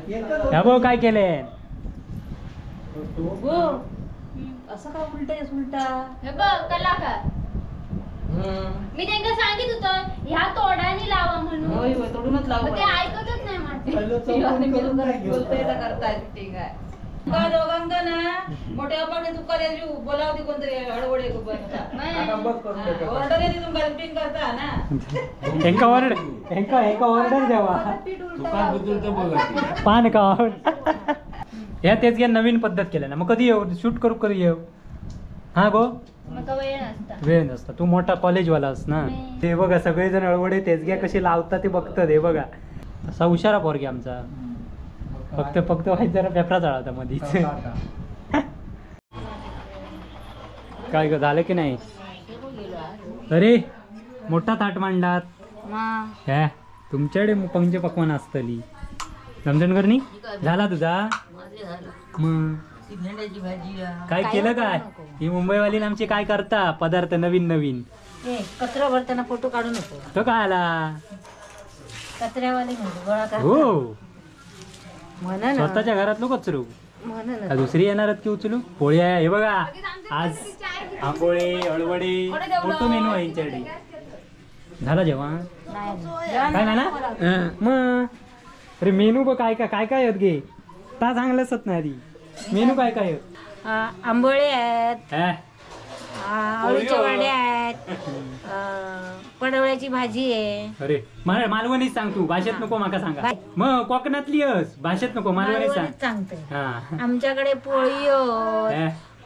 ह्या भाऊ काय केले असं का उलटा उलटा हे बघ कलाकार. मी त्यांना सांगित होतं ह्या तोडाने लावा म्हणून. होय होय तोडूनच लावा. ते ऐकतच नाही माझं. बोलतोय तर करताय ठीक आहे. तुका दोघांका ना मोठ्या बापाने तुका बोलावती कोणतरी हडवडे ऑर्डर येते तुमका रिपीट करता ना. हेंका ऑर्डर हेंका हेंका ऑर्डर द्यावा पान का. ह्या तेच घ्या नवीन पद्धत केल्या ना. मग कधी येऊ शूट करू कधी येऊ? हा गो वेळ नसता. तू मोठा कॉलेजवाला अस ना. ते बघा सगळेजण अळवडे तेच घ्या कसे लावता ते बघतात. हे बघा तसा हुशारा पोरगी आमचा. फक्त फक्त व्हायचं जरा पेपरा चाळता मधीच. काय ग झालं की नाही? अरे मोठा ताट मांडलात. हे तुमच्याकडे पंचपक्वान असतली. समजण करणी झाला तुझा? मग काय केलं काय ही मुंबईवाली आमची काय करता पदार्थ नवीन नवीन. कचरा भरताना फोटो काढू नको. तो काय आला कचऱ्यावाले गोळा कर. हो स्वतःच्या घरात नको कचरू. दुसरी येणार की उचलू पोळी आहे. हे बघा आज आंबोळे अळवडे मोठं मेनू आहे यांच्याकडे. झाला जेवण काय ना मग? अरे मेनू बघ काय काय काय काय आहेत गे ता चांगलंच नाही आधी. मेनू काय काय? आंबोळे आहेत, आळूच्या वड्या आहेत, पडवळ्याची भाजी आहे. अरे मला मालवणीच सांग तू, भाषेत नको माका सांगा. मग कोकणातली अस भाषेत नको, मालवणीच सांग. सांगते. आमच्याकडे पोळी,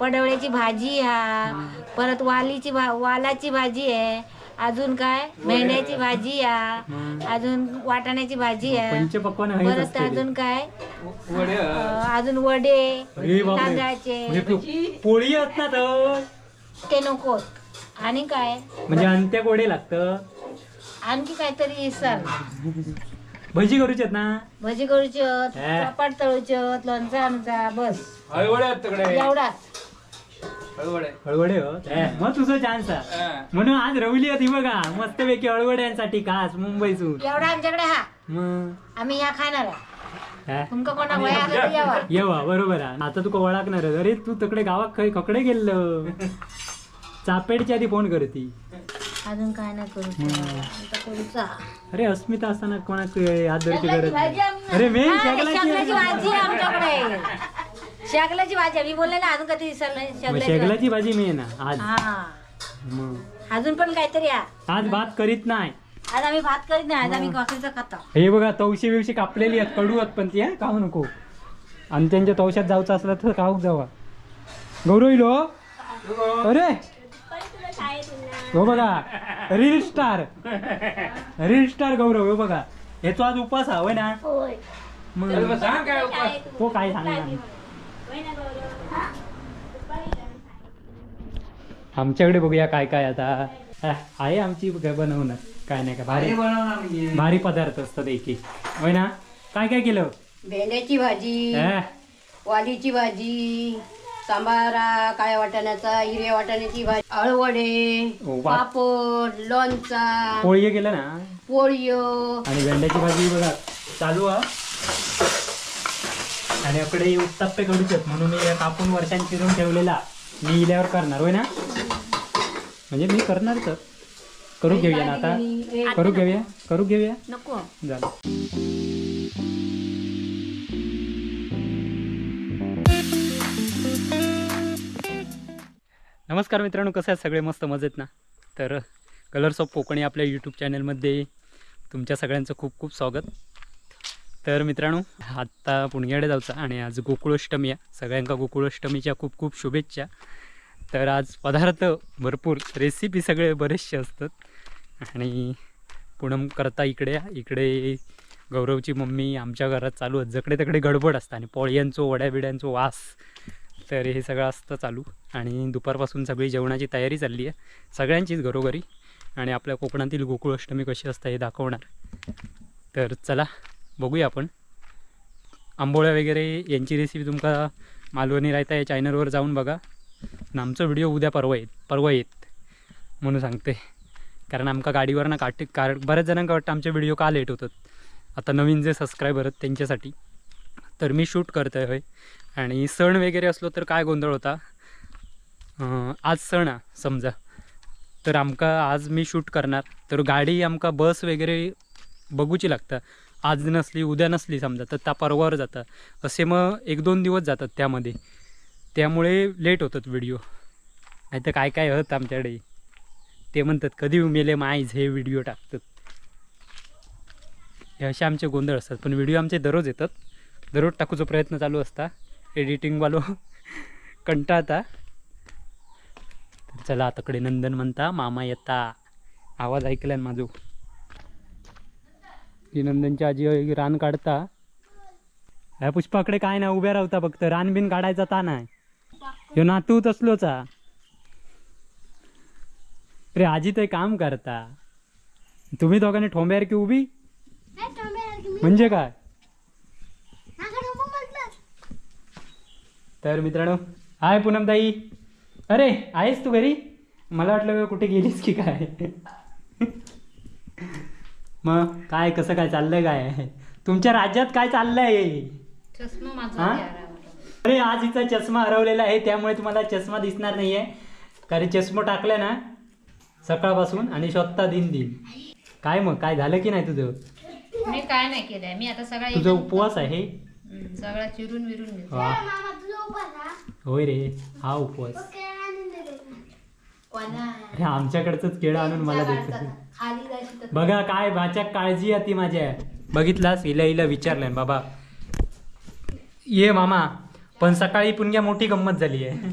पडवळ्याची भाजी हा, परत वालीची वालाची भाजी आहे, अजून काय भेंड्याची भाजी आहे, अजून वाटाण्याची भाजी आहे, परत अजून काय अजून वडे तांदळाचे पोळी असतात ते नको. आणि काय म्हणजे अंत्या गोडे लागतं आणखी काहीतरी सर भजी करूची ना. भजी करूची, पापड तळूचे, लोणचा आणचा, बस एवढाच. हळवडे हो मग तुझं चान्स आहे म्हणून आज रवली होती बघा मस्तपैकी हळवड्यांसाठी खास मुंबईतून. एवढा आमच्याकडे हा मग आम्ही ह्या खाणार. तुमका कोणा वया येवा बरोबर आहे. आता तुका ओळखणार. अरे तू तकडे गावात खय खकडे गेलं चापेडच्या आधी फोन करती. अजून काय नाही करू. अरे अस्मिता असताना कोणाक हात धरची गरज नाही. अरे मेन शेगलाची भाजी आमच्याकडे. शेगलाची भाजी मी बोलले ना अजून कधी विसरलं. शेगलाची भाजी मेन आज. अजून पण काहीतरी आज भात करीत नाही. आज आम्ही भात करीत नाही, आज आम्ही भाकरीचा खाता. हे बघा तवशी बिवशी कापलेली आहेत, कडू आहेत पण ती खाऊ नको. आणि त्यांच्या तवशात जायचं असलं तर खाऊक जावा. गौरव इलो. अरे हो बघा रील स्टार, रील स्टार गौरव. हो बघा ह्याचो आज उपास हा होय ना? मग तो काय सांगणार. आमच्याकडे बघूया काय काय आता आहे आमची बनवणार काय नाही का. भारी भारी पदार्थ असतात एक एक होय ना? काय काय केलं? भेंड्याची भाजी, वालीची भाजी, सांबारा काळ्या वाटाण्याचा, हिरव्या वाटाण्याची भाजी, अळवडे, पापड, लोणचा, पोळी केलं ना पोळी आणि भेंड्याची भाजी बघा चालू हा. आणि अकडे उत्तप्पे कडूचे म्हणून मी कापून वर्षां चिरून ठेवलेला मी इल्यावर करणार होय ना? म्हणजे मी करणार तर करू घेऊया ना आता. करू घेऊया, करू घेऊया नको झालं. नमस्कार मित्रांनो, कसे आहेत सगळे? मस्त मजेत ना? तर कलर्स ऑफ कोकणी आपल्या यूट्यूब चॅनलमध्ये तुमच्या सगळ्यांचं खूप खूप स्वागत. तर मित्रांनो आत्ता पुणग्याकडे जायचं आणि आज गोकुळाष्टमी आहे. सगळ्यांका गोकुळाष्टमीच्या खूप खूप शुभेच्छा. तर आज पदार्थ भरपूर, रेसिपी सगळे बरेचसे असतात. आणि पूनम करता इकडे, इकडे गौरवची मम्मी आमच्या घरात चालू आहे. जकडे तकडे गडबड असतं आणि पोळ्यांचो वड्या बिड्यांचो वास, तर हे सगळं असतं चालू. आणि दुपारपासून सगळी जेवणाची तयारी चालली आहे सगळ्यांचीच घरोघरी. आणि आपल्या कोकणातील गोकुळाष्टमी कशी असते हे दाखवणार. तर चला बघूया आपण. आंबोळ्या वगैरे यांची रेसिपी तुमका मालवणी रायता या चॅनलवर जाऊन बघा. आणि आमचा व्हिडिओ उद्या परवा येत म्हणून सांगते, कारण आमका गाडीवर ना काट कार बऱ्याच जणांका वाटतं आमचे व्हिडिओ का लेट होतात. आता नवीन जे सबस्क्रायबर आहेत त्यांच्यासाठी, तर मी शूट करतोय होय. आणि सण वगैरे असलो तर काय गोंधळ होता. आज सण हा समजा, तर आमका आज मी शूट करणार तर गाडी आमका बस वगैरे बघूची लागता. आज नसली उद्या नसली समजा तर त्या परवावर जाता, असे मग 1-2 दिवस जातात त्यामध्ये, त्यामुळे लेट होतात व्हिडिओ. नाही तर काय काय होत आमच्याकडे, ते म्हणतात कधी मेले माईज हे व्हिडिओ टाकतात. हे असे आमचे गोंधळ असतात. पण व्हिडिओ आमचे दररोज येतात, दररोज टाकूचा प्रयत्न चालू असता. एडिटिंगवालो कंटाळता. तर चला आताकडे नंदन म्हणता मामा येता, आवाज ऐकल्यान माझो. ही नंदनची आजी रान काढता. ह्या पुष्पाकडे काय ना उभ्या राहता फक्त, रान बिन काढायचा ता नाही. ह्यो नातू तसलोचा. अरे आजी ते काम करता, तुम्ही दोघांनी ठोंब्यार की उभी म्हणजे काय. तर मित्रांनो हाय पूनमताई. अरे आहेस तू घरी? मला वाटलं कुठे गेलीस की काय. मग काय कसं काय चाललंय, काय तुमच्या राज्यात काय चाललंय? चष्मा माझा. अरे आज हिचा चष्मा हरवलेला आहे, त्यामुळे तुम्हाला चष्मा दिसणार नाहीये, कारण चष्मा टाकला ना सकाळपासून आणि शोधता दिन दिन. काय मग काय झालं की नाही तुझं? मी काय नाही केलंय, मी आता सगळा तुझा उपवास आहे सगळा चिरून विरून घेतला. होय रे हा उपवास. अरे आमच्याकडचंच केळं आणून मला देत. बघा काय भाच्या काळजी आहे ती माझ्या. बघितलास हिला हिला विचारलं बाबा ये मामा. पण सकाळी पुन्हा मोठी गंमत झाली आहे.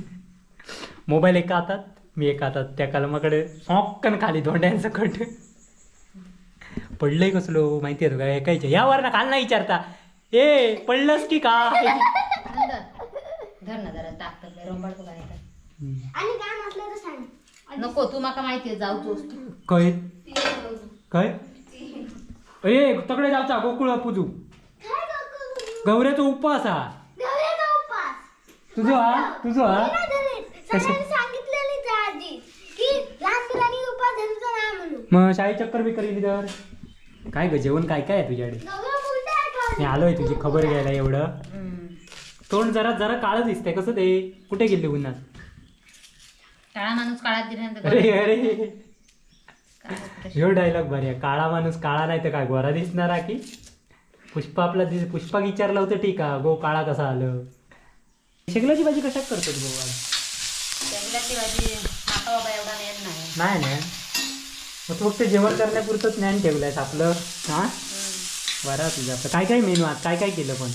मोबाईल एका हातात मी एका हातात, त्या कलमाकडे सॉक्कन खाली धोंड्यांचं कट पडलंय कसलो माहिती आहे तुका. ऐकायचं यावर ना काल नाही विचारता ए पडलंस की काय. नको तू माका माहिती जाऊ तू काय काय ए तकडे जाऊचा गोकुळ पूजू. गौऱ्याचा उपवास हा तुझो, हा तुझो हा. मग शाही चक्कर बी करील तर काय ग. जेवण काय काय आहे तुझ्याकडे? मी आलोय तुझी खबर घ्यायला. एवढं तोंड जरा जरा काळं दिसतंय कसं ते, कुठे गेले उन्हात? काळा माणूस काळा दिसणार. अरे अरे ह्यो डायलॉग भारी आहे. काळा माणूस काळा नाही तर काय गोरा दिसणार की. पुष्पा आपला पुष्पा विचारलं होतं ठीक आहे गो काळा कसा आलं. शेगलाची भाजी कशात करतो तू बाबा? शेगलाची भाजी माका बाबा एवढा ज्ञान नाही. नाही ना मग तू फक्त जेवण करण्यापुरतंच ज्ञान ठेवलंयस आपलं. हा बरं तुझं आपलं काय काय मेनू आज काय काय केलं पण?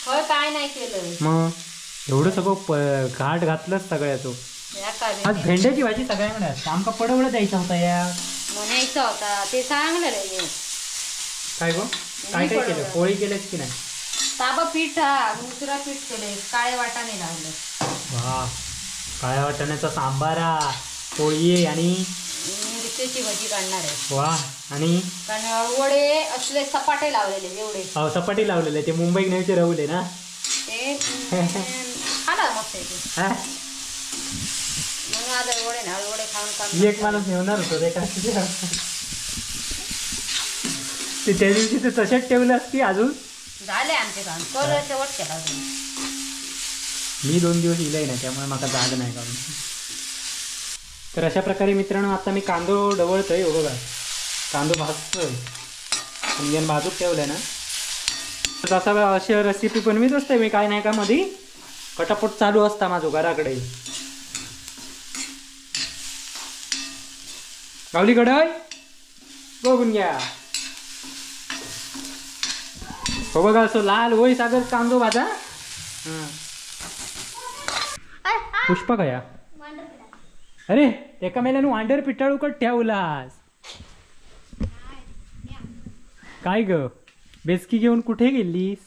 होय काय नाही केलं. मग एवढं सगळं घाट घातलंच सगळ्याचं. आज भेंड्याची भाजी सगळ्यांकडे असते. आमका पडवळ द्यायचा होता या म्हणायचा होता ते सांगलं रे. काय गो काय काय केलं? पोळी केलेस की नाही? ताबा पीठ हा मुसरा पीठ केले, काळे वाटाणे लावले. वा काळ्या वाटाण्याचा सांबारा पोळी आणि मिरचीची भाजी काढणार आहे. वा आणि वडे असले सपाटे लावलेले एवढे. हो सपाटे लावलेले ते मुंबईत न्यायचे रवले ना ते खाला मस्त म्हणून आज वडे ना वडे खाऊन खाऊन एक माणूस नेवणार होतो ते का ते त्या दिवशी ते तसेच ठेवलं असती. अजून झाले आमचे काम कल शेवट केला. मी 2 दिवस इलाही नाही त्यामुळे मला जाग नाही काढून. तर अशा प्रकारे मित्रांनो आता मी कांदो ढवळतोय. हो बघा कांदो भाजतोय म्हणजे भाजूक ठेवलंय ना. तसा अशी रेसिपी बनवीत असते मी काय नाही का मधी कटापट चालू असता माझो घराकडे. गावली कढई बघून घ्या. हो बघा असं लाल होय सागर कांदो भाजा. पुष्पा कया अरे एका मेल्यानं वांडर पिटाळू कट ठेवलास काय ग? बेसकी घेऊन कुठे गेलीस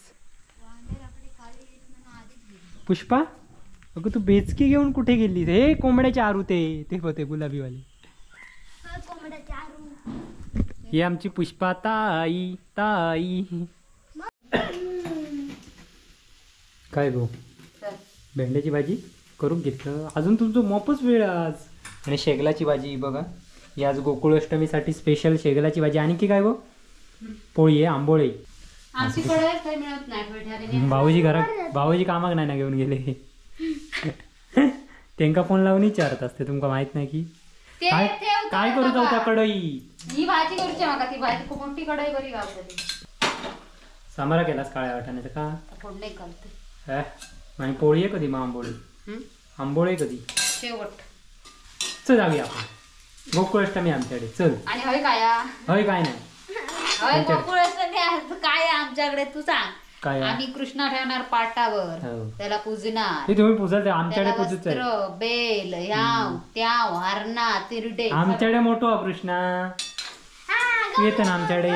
पुष्पा? अगं तू बेचकी घेऊन कुठे गेलीस? हे कोंबड्याचे आरू ते ते होते गुलाबीवाले. ही आमची पुष्पा ताई ताई. काय गो भेंड्याची भाजी करून घेतलं. अजून तुमचं मोपच वेळ आज. आणि शेगलाची भाजी बघा, ही आज गोकुळाष्टमीसाठी स्पेशल शेगलाची भाजी. आणखी काय गो? पोळी आहे, आंबोळी. आमची कढई काही मिळत नाही. भाऊजी घरात, भाऊजी कामाक नाही ना घेऊन गेले. त्यांका फोन लावून विचारत असते, तुमका माहित नाही की काय काय करू जाऊ त्या कढई. ही भाजी करूची माका, ती भाजी खूप मोठी कढई बरी गावतली. सांबारा केलास काळ्या वाटाण्याचा का? फोडणे घालते. आणि पोळी आहे कधी? मग आंबोळी, आंबोळी कधी? शेवट. चल जाऊया आपण, गोकुळाष्टमी आमच्याकडे. चल. आणि हय काय? हय काय नाही. हय गोकुळाष्टमी काय आमच्याकडे तू सांग. काय आम्ही कृष्णा ठेवणार पाटावर, त्याला पूजणार. ते तुम्ही पूजाल, आमच्याकडे पूजत बेल याव त्याव हरणा तिरडे. आमच्याकडे मोठो कृष्णा. तू येत ना आमच्याकडे?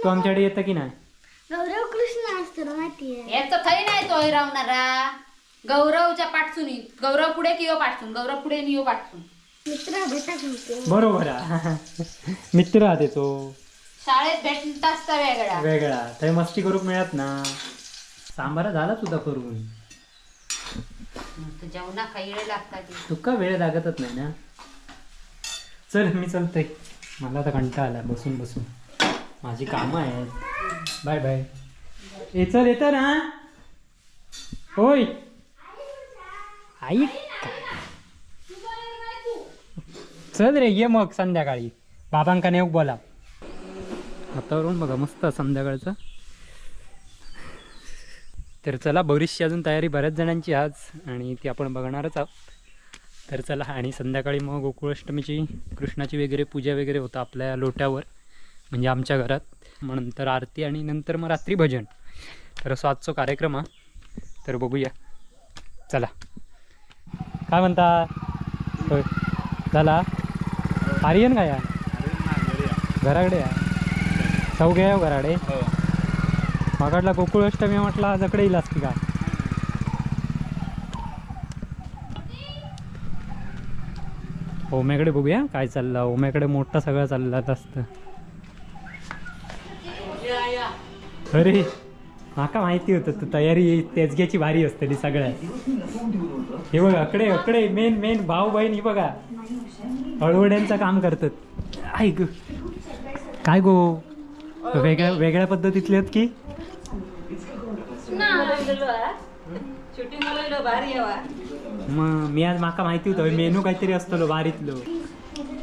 तू आमच्याकडे येतं की नाही? गौरव कृष्ण असतो माहितीये. याचं थै नाही तो रावणारा. गौरवच्या पाठसून, गौरव पुढे किंवा पाठसून, गौरव पुढे नियो पाठसून. मित्र भेटत. बरोबर, मित्र आहात तो. शाळेत भेटताच वेगळा वेगळा, थंय मस्ती करूक मिळत ना. सांबारा झाला सुद्धा करून. जेवणा काही वेळ लागतात. तुका वेळ लागतच नाही ना. चल मी चलतोय, मला आता कंटाळा आला बसून बसून, माझी कामं आहेत. Bye bye. ए चल येतं ना. होय आई चल रे ये मग संध्याकाळी बाबांका नेऊक बोला. वातावरण बघा मस्त संध्याकाळचं. तर चला, बरीचशी अजून तयारी बऱ्याच जणांची आज, आणि ती आपण बघणारच आहोत. तर चला, आणि संध्याकाळी मग गोकुळाष्टमीची कृष्णाची वगैरे पूजा वगैरे होतं आपल्या लोट्यावर, म्हणजे आमच्या घरात. मग नंतर आरती आणि नंतर मग रात्री भजन. तर असं आजचा कार्यक्रम हा. तर बघूया चला. काय म्हणता? होय झाला आर्यन काय घराकडे या चौघे घराडे मागाडला गोकुळ अष्टमी म्हटला जकडे येईल की काय. ओम्याकडे बघूया काय चाललं. ओम्याकडे मोठा सगळं चाललं असतं. अरे माका माहिती होतं तू तयारी तेजग्याची भारी असतली सगळ्यात. हे बघा अकडे अकडे मेन मेन भाऊ बहीण ही बघा अळवड्यांचं काम करतात. ऐक काय गो वेगळ्या वेगळ्या पद्धतीतले आहेत की मग मी आज माका माहिती होतं मेनू काहीतरी असतो बारीतलो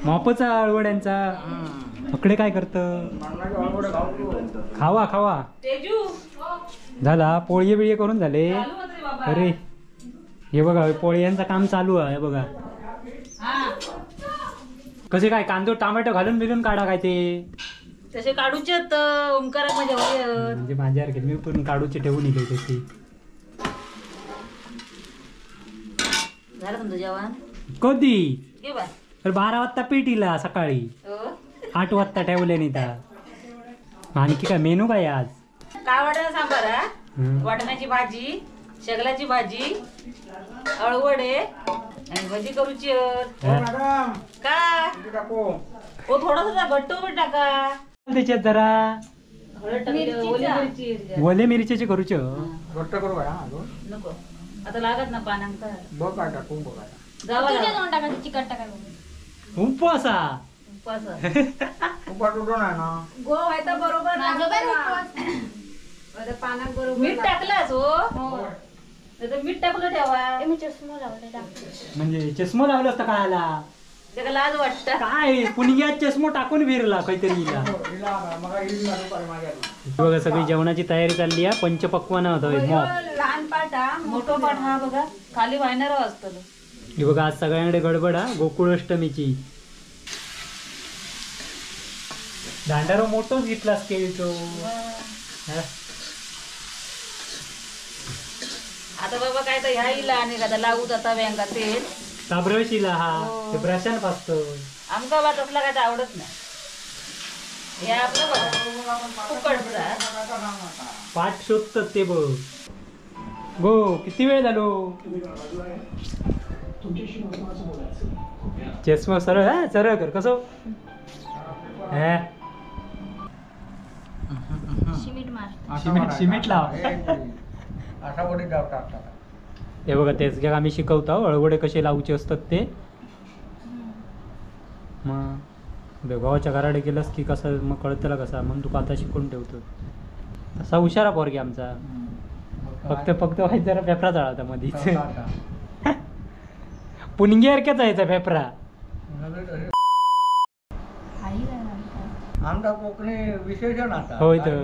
मोपचा अळवड्यांचा. अकडे काय करत खावा खावा झाला पोळी बिळी करून झाले. अरे हे बघा पोळ्यांचं काम चालू आहे बघा. कसे काय कांदो टोमॅटो घालून बिलून काढा काय ते तसे काढूचे ओंकारामध्ये म्हणजे माझ्यासारखे मी पण काढूचे ठेवून येते तशी. झालं तुमचं जेवण कधी? तर 12 वाजता पेटीला सकाळी 8 वाजता ठेवले नाही तर. आणखी काय मेनू काय आज? काय वाटाणा सांबार, वाटाण्याची भाजी, शेगलाची भाजी, अळवडे आणि भजी करूची. का ओ थोडासा घट्ट पण टाका त्याच्यात जरा ओले मिरचीचे करूचे घट्ट करू काय? नको आता लागत ना पानांका बघ टाकून बघा उपवासा मीठ टाकलाच हो, मीठ टाकलं ठेवा. म्हणजे चष्मो लावलं असतं काय त्याला लाज वाटत काय पुणग्यात चष्मो टाकून विरला काहीतरी. बघा सगळी जेवणाची तयारी चालली आहे. पंचपक्वान होतं लहान पाट हा मोठो पाट हा बघा खाली वाहणार असतो. हे बघा आज सगळ्यांकडे गडबड हा गोकुळ अष्टमीची. दांडारो मोठोच घेतला स्केल तो. आता बाबा काय तर ह्या इला आणि आता लावू जाता व्यंगा तेल ब्रश इला हा ते ब्रशान फासतो. आमका बा तसला काय आवडत नाही. हे आपलं बघा फुकटचा पाठ शोधतात ते बघ. गो किती वेळ झालो? चष्मा सरळ हा सरळ कर कसं सिमेंट मार सिमेंट सिमेंट लाव. हे बघा तेच घ्या आम्ही शिकवतो अळवडे कसे लावूचे असतात ते. मग गावाच्या घराडे गेलंस की कसं मग कळतला कसा म्हणून तुका आता शिकून ठेवतो. तसा हुशारा पोरगी आमचा. फक्त फक्त व्हायचं जरा पेपरा चढावता मधीच. पुणग्यासारख्याच यायचा पेपरा. आमचा कोकणी विशेषण आता. होय तर.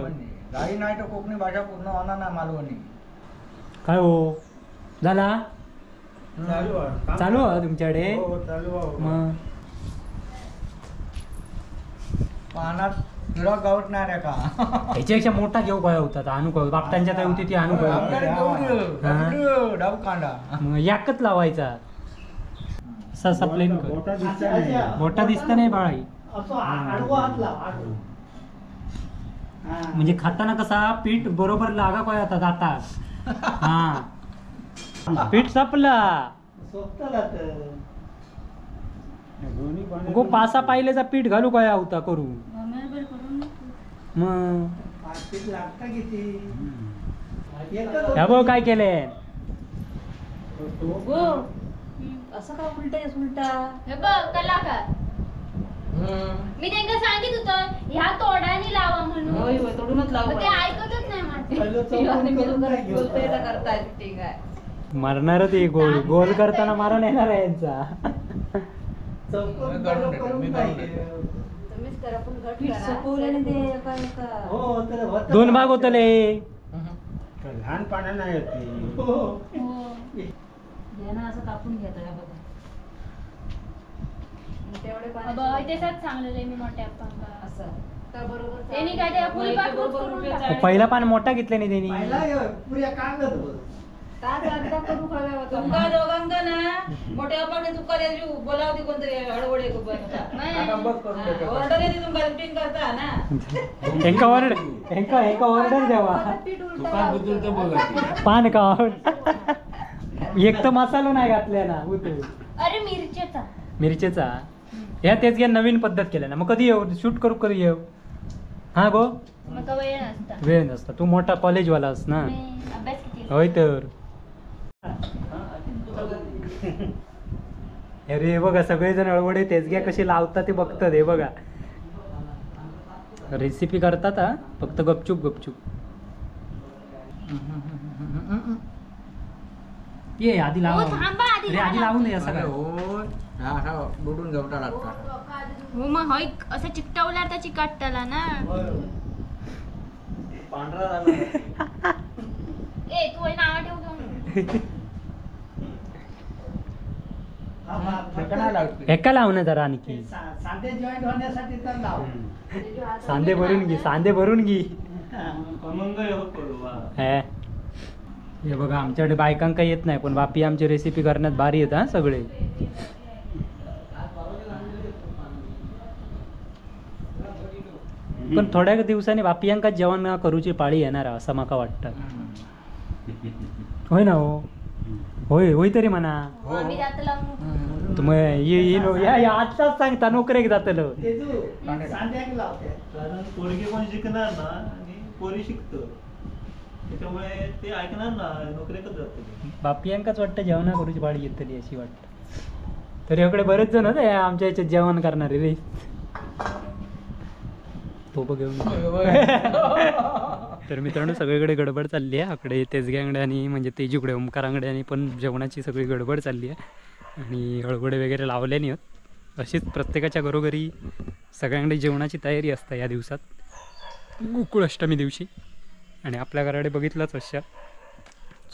गाई नाही तर कोकणी भाषा पूर्ण होणार नाही मालवणी. काय हो झाला चालू आहे तुमच्याकडे? मग पानात तुला गावत नाही रे का? ह्याच्यापेक्षा मोठा घेऊ काय होता आणू काय बापटांच्या तर होती ती आणू काय डाव कांदा मग याकच लावायचा असा प्लेन मोठा दिसत नाही बाळाई. म्हणजे खाताना कसा पीठ बरोबर लागा काय आता दातात. हा पीठ सापला गो पासा पाहिलेचा पीठ घालू काय होता करू मग बघ काय केले असं का उलटा उलटा. हे बघ कलाकार मी त्यांना सांगित होतं ह्या तोडाने लावा म्हणून. होय होय तोडूनच लावा. ते ऐकतच नाही माझं. करता ठीक आहे मारणार ते गोल गोल करताना मारा येणार आहे यांचा. दोन भाग होतले लहान पाना नाही होती असं कापून घेता बघा. सांगलेलं मी मोठ्या असं त्यांनी काय त्या फुलपाखरूच करून टाकलं. पहिला पान मोठा घेतला नाही त्यांनी. तुमका दोघांका ना मोठ्या बापाने तुका बोलावती कोणतरी हडवडे ऑर्डर येते तुमका रुटीन करता ना. एका ऑर्डर एका एका ऑर्डर द्यावा पान का एक तर मसालो नाही घातले ना. अरे मिरचेचा मिरचेचा ह्या तेच घ्या नवीन पद्धत केल्या ना. मग कधी येऊ शूट करू कधी येऊ? हा गो मग वेळ नसता. वेळ नसता. तू मोठा कॉलेजवाला अस ना. होय तर. अरे बघा सगळेजण अळवडे तेच घ्या कसे लावतात ते बघतात. हे बघा रेसिपी करतात हा फक्त गपचूप गपचूप. ये आधी लाव अरे आधी लावून ये सगळं. बुडून जाऊन लागतात. हो मग होय असं चिकटवल्यावर तर चिकटला ना. पांढरा झाला. ए तू नाव ठेवू घेऊन एका लावून जरा आणखी सांधे जॉईंट होण्यासाठी तर लाव. सांधे भरून घे सांधे भरून घे. हे बघा आमच्याकडे बायकांका येत नाही पण बापी आमची रेसिपी करण्यात भारी येत हा सगळे. पण थोड्या दिवसांनी बापियांका जेवण करूची पाळी येणार असं माका वाटतं. होय ना हो होय होय तरी म्हणा. तुम्ही आताच सांगता नोकरेक जातलो. पोरगी कोण शिकणार ना आणि पोरी शिकतो त्याच्यामुळे ते ऐकणार ना नोकरेकच जाते. बापियांकाच वाटतं जेवण करूची पाळी येतली अशी वाटतं. तरी इकडे बरेच जण होते आमच्या ह्याच्यात जेवण करणारे रे. तो बघ घेऊन. तर मित्रांनो सगळीकडे गडबड चालली आहे. आकडे तेजग्यांकडे आणि म्हणजे तेजूकडे ओमकारांकडे आणि पण जेवणाची सगळी गडबड चालली आहे आणि हळगडे वगैरे लावले नाही होत. अशीच प्रत्येकाच्या घरोघरी सगळ्यांकडे जेवणाची तयारी असते या दिवसात गोकुळ अष्टमी दिवशी. आणि आपल्या घराकडे बघितलंच अशा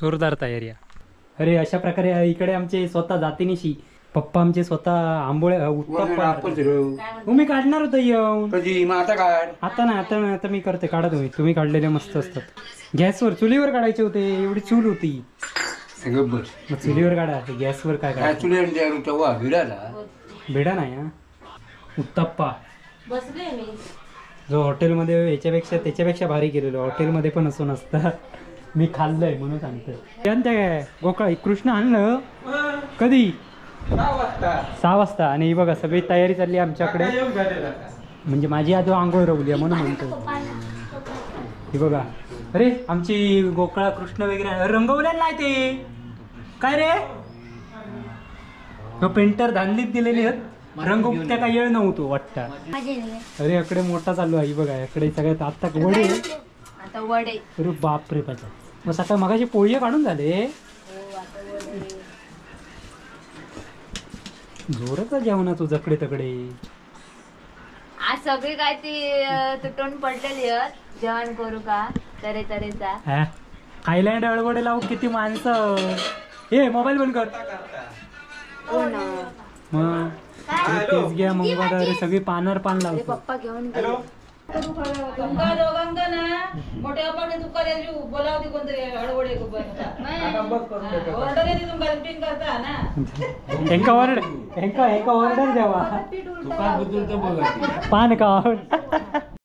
जोरदार तयारी आहे. अरे अशा प्रकारे इकडे आमचे स्वतः जातीनिशी पप्पा आमचे स्वतः आंबोळ्या उत्तप्पा मी काढणार होतं येऊन. आता ना आता ना आता मी करते. काढा तुम्ही तुम्ही काढलेले मस्त असतात. गॅसवर चुलीवर काढायचे होते एवढी चूल होती. मग चुलीवर काढा गॅसवर काय काढा भिडा नाही. हा उत्तप्पा जो हॉटेलमध्ये ह्याच्यापेक्षा त्याच्यापेक्षा भारी केलेलो हॉटेलमध्ये पण असं नसतं. मी खाल्लंय म्हणून सांगतोय. काय गोकळ कृष्ण आणलं कधी 6 वाजता. आणि बघा सगळी तयारी चालली आमच्याकडे. म्हणजे माझी आधी आंघोळ रवली आहे म्हणून म्हणतो. ही बघा अरे आमची गोकळा कृष्ण वगैरे रंगवल्या नाही ते काय रे पेंटर धानलीत दिलेली आहेत रंग उपत्या काही येळ नव्हतो वाटतं. अरे इकडे मोठा चालू आहे बघा इकडे सगळ्यात आता वडे आता वडे. अरे बाप रे पाचा. मग सकाळ मगाशी पोळी काढून झाले. जोराचा जेवणा तू जकडे तकडे. आज सगळी काय ती तुटून पडलेली आहेत. जेवण करू का तरे तरेचा. हा थायलंड अळवडे लावू किती माणसं. ए मोबाईल बंद कर. मग तेच घ्या मग अरे सगळी पानावर पान लावतो. पप्पा घेऊन गेले. तुमका दोघांका ना मोठ्या बापाने तुका त्याची बोलावती कोणतरी अडवडे ऑर्डर येते तुमका रुटीन करता ना. हेंका ऑर्डर हेंका हेंका ऑर्डर द्यावा पान काढ.